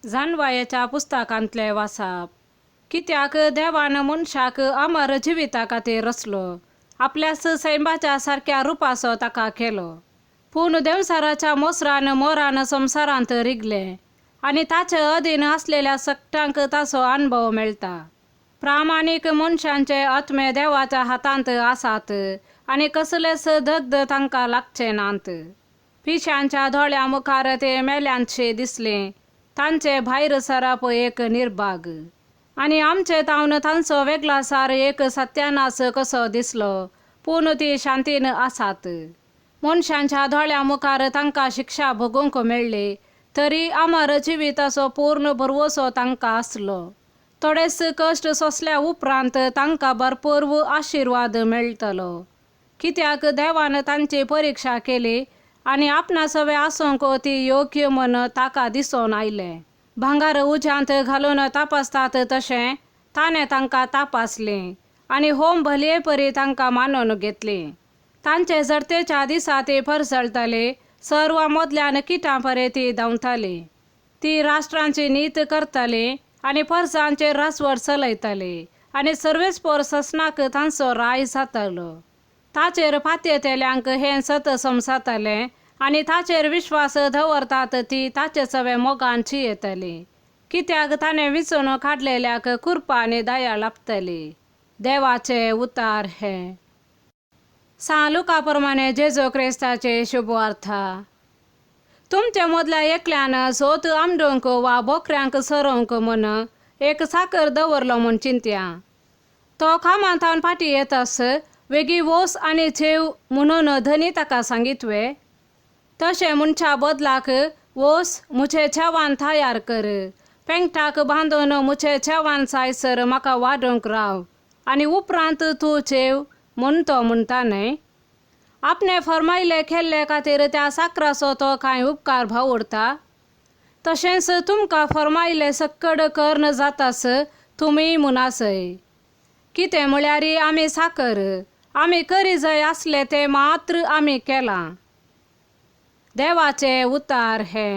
जाणवायेच्या पुस्तकांतलें वाचप. कित्याक देवान मनशाक अमर जिविता खातीर रचलो, आपल्याच सैमाच्या सारक्या रुपाचो ताका केलो. पूण देंवचाराच्या मोसरान मोरान संवसारांत रिगलें आनी ताचे अधीन आसलेल्या सगटांक ताचो अणभव मेळटा. प्रामाणीक मनशांचे आत्मे देवाच्या हातांत आसात आनी कसलेच दग्ध तांकां लागचे नात. पिशांच्या दोळ्यां मुखार ते मेल्यांतशे दिसले, तांचे भायर सरप एक निर्भाग. आनी आमचे तावन तांचो वेगळासार एक सत्यानाश कसो दिसलो, पूण ती शांतीन आसात. मनशांच्या दोळ्यां मुखार तांकां शिक्षा भोगूंक मेळ्ळी तरी अमर जिविताचो पूर्ण भरवंसो तांकां आसलो. थोडेच कश्ट सोंसल्या उपरांत तांकां भरपूर आशिर्वाद मेळटलो, कित्याक देवान तांची परिक्षा केली आनी आपणा सवे आसूंक ती योग्य म्हण ताका दिसून आयलें. भांगर उज्यांत घालून तपासतात तशें ताणें तांकां तपासलीं आनी होम भलये परी तांकां मानून घेतली. तांचे जडतेच्या दिसा ती परजळटाली, सर्वां मदल्यान किटां परे ती धांवताली. ती राष्ट्रांची नीत करताली आनी परजांचेर राजवट चलयताली आनी सर्वेच पोर ससनाक तांचो राय जातालो. ताचेर पातयेतल्यांक हें सत समजातालें आनी ताचेर विश्वास दवरतात ती ताचे सवे मोगान चियेताली, कित्याक ताणें विंचून काडलेल्याक कृपा आनी दया लाभतली. देवाचे उतार हे. सां लुका प्रमाणे जेजू क्रिस्ताचे शुभवार्ता. तुमचे मदल्या एकल्यान सोत आमडूंक वा बोकऱ्यांक सरोवंक म्हण एक साकर दवरलो म्हूण चिंतया. तो कामांत फाटीं येतास वेगीं वोस आनी जेव म्हणून धनी ताका सांगीत वे? तशें म्हणच्या बदलाक वोस म्हजें जेवण तयार कर, पेंगटाक बांदून म्हजें जेवण जायसर म्हाका वाडूंक राव आनी उपरांत तूं जेव म्हूण तो म्हणटा न्हय? आपणें फर्मायले केल्ले खातीर त्या साकराचो तो कांय उपकार भावुडटा? तशेंच तुमकां फर्मायले सक्कड कर्ण जातास तुमी मुनासय. कितें म्हळ्यार आमी साकर, आमी करी जाय आसले तें मात्र आमी केलां. देवाचे उतार हे.